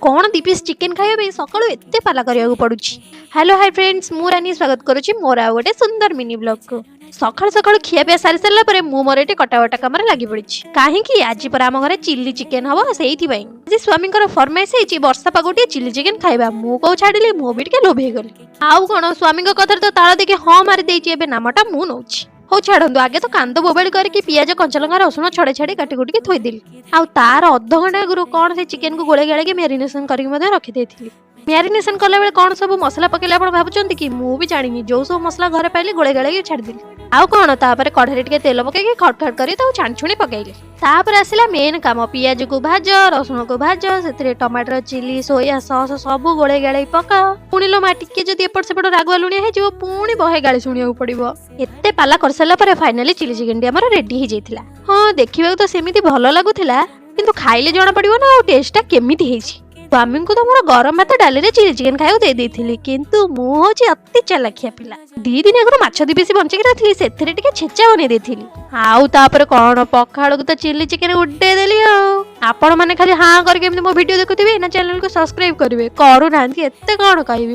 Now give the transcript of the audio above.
କ'ଣ 2 piece chicken ଖାଇବା ପାଇଁ ସକାଳୁ ଏତେ ପାଲା କରିବାକୁ ପଡୁଛି? ହ୍ୟାଲୋ, ହାଇ ଫ୍ରେଣ୍ଡସ୍, ମୁଁ ରାନୀ ସ୍ୱାଗତ କରୁଛି ମୋର ଆଉ ଗୋଟେ ସୁନ୍ଦର ମିନି ବ୍ଲଗକୁ। ସକାଳୁ ସକାଳୁ ଖିଆପିଆ ସାରି ସାରିଲା ପରେ ମୁଁ ମୋର ଏଠି କଟାବଟା କାମରେ ଲାଗି ପଡିଛି। କାହିଁକି? ଆଜି ପରା ଆମ ଘରେ ଚିଲି ଚିକେନ ହବ, ସେଇଥିପାଇଁ। ଆଜି ସ୍ୱାମୀଙ୍କର ଫରମାଇଶ ହେଇଛି, ବର୍ଷା ପାଗ, ଟିକେ ଚିଲି ଚିକେନ ଖାଇବା। ମୁଁ କୋଉ ଛାଡ଼ିଲି? ମୁଁ ବି ଟିକେ ଲୋଭ ହେଇଗଲି। ଆଉ କ'ଣ, ସ୍ୱାମୀଙ୍କ କଥାରେ ତ ତାଳ ଦେଇକି ହଁ ମାରି ଦେଇଛି। ଏବେ ନାମଟା ମୁଁ ନଉଛି। ହଉ ଛାଡ଼ନ୍ତୁ, ଆଗେ ତ କାନ୍ଦ ବୋବାଳି କରିକି ପିଆଜ, କଞ୍ଚାଲଙ୍କା, ରସୁଣ ଛଡ଼େଇ ଛାଡ଼ି କାଟି କୁଟିକି ଥୋଇଦେଲି। ଆଉ ତାର ଅଧଘଣ୍ଟା ଆଗରୁ କ'ଣ ସେ ଚିକେନକୁ ଗୋଳେଇ ଗାଳେଇକି ମ୍ୟାରିନେସନ କରିକି ମଧ୍ୟ ରଖିଦେଇଥିଲି। ମ୍ୟାରିନେସନ କଲାବେଳେ କ'ଣ ସବୁ ମସଲା ପକେଇଲେ ଆପଣ ଭାବୁଛନ୍ତି କି? ମୁଁ ବି ଜାଣିନି। ଯୋଉ ସବୁ ମସଲା ଘରେ ପାଇଲି, ଗୋଳେଇ ଗାଳେଇକି ଛାଡ଼ିଦେଲି। ଆଉ କ'ଣ, ତାପରେ କଢ଼େଇରେ ଟିକେ ତେଲ ପକେଇକି ଖଟ ଖଟ କରି ତାକୁ ଛାଣିଛୁଣି ପକେଇଲି। ତାପରେ ଆସିଲା ମେନ୍ କାମ। ପିଆଜକୁ ଭାଜ, ରସୁଣକୁ ଭାଜ, ସେଥିରେ ଟମାଟର, ଚିଲି, ସୋୟା ସସ୍ ସବୁ ଗୋଳେଇ ଗାଳେଇ ପକାଅ। ପୁଣି ଲୋ ମା, ଟିକେ ଯଦି ଏପଟ ସେପଟ ରାଗୁଆ ଲୁଣିଆ ହେଇଯିବ, ପୁଣି ବହେ ଗାଳି ଶୁଣିବାକୁ ପଡିବ। ଏତେ ପାଲା କରିସାରିଲା ପରେ ଫାଇନାଲି ଚିଲି ଚିକେନଟି ଆମର ରେଡି ହେଇଯାଇଥିଲା। ହଁ, ଦେଖିବାକୁ ତ ସେମିତି ଭଲ ଲାଗୁଥିଲା, କିନ୍ତୁ ଖାଇଲେ ଜଣା ପଡିବ ନା ଆଉ ଟେଷ୍ଟଟା କେମିତି ହେଇଛି। ସ୍ୱାମୀଙ୍କୁ ତ ମୋର ଗରମ ଭାତ ଡାଲିରେ ଚିଲି ଚିକେନ ଖାଇବାକୁ ଦେଇ ଦେଇଥିଲି, କିନ୍ତୁ ମୁଁ ହଉଛି ଅତି ଚାଲାଖିଆ ପିଲା। 2 ଦିନ ଆଗରୁ ମାଛ 2 ପିସି ବଞ୍ଚେଇକି ରଖିଥିଲି, ସେଥିରେ ଟିକେ ଛେଚା ବନେଇ ଦେଇଥିଲି। ଆଉ ତାପରେ କ'ଣ, ପଖାଳକୁ ତ ଚିଲି ଚିକେନ ଉଡେଇ ଦେଲି। ଆଉ ଆପଣ ମାନେ ଖାଲି ହାଁ କରିକି ଏମିତି ମୋ ଭିଡିଓ ଦେଖୁଥିବେ ନା ଚ୍ୟାନେଲକୁ ସବସ୍କ୍ରାଇବ କରିବେ? କରୁନାହାନ୍ତି, ଏତେ କ'ଣ କହିବି।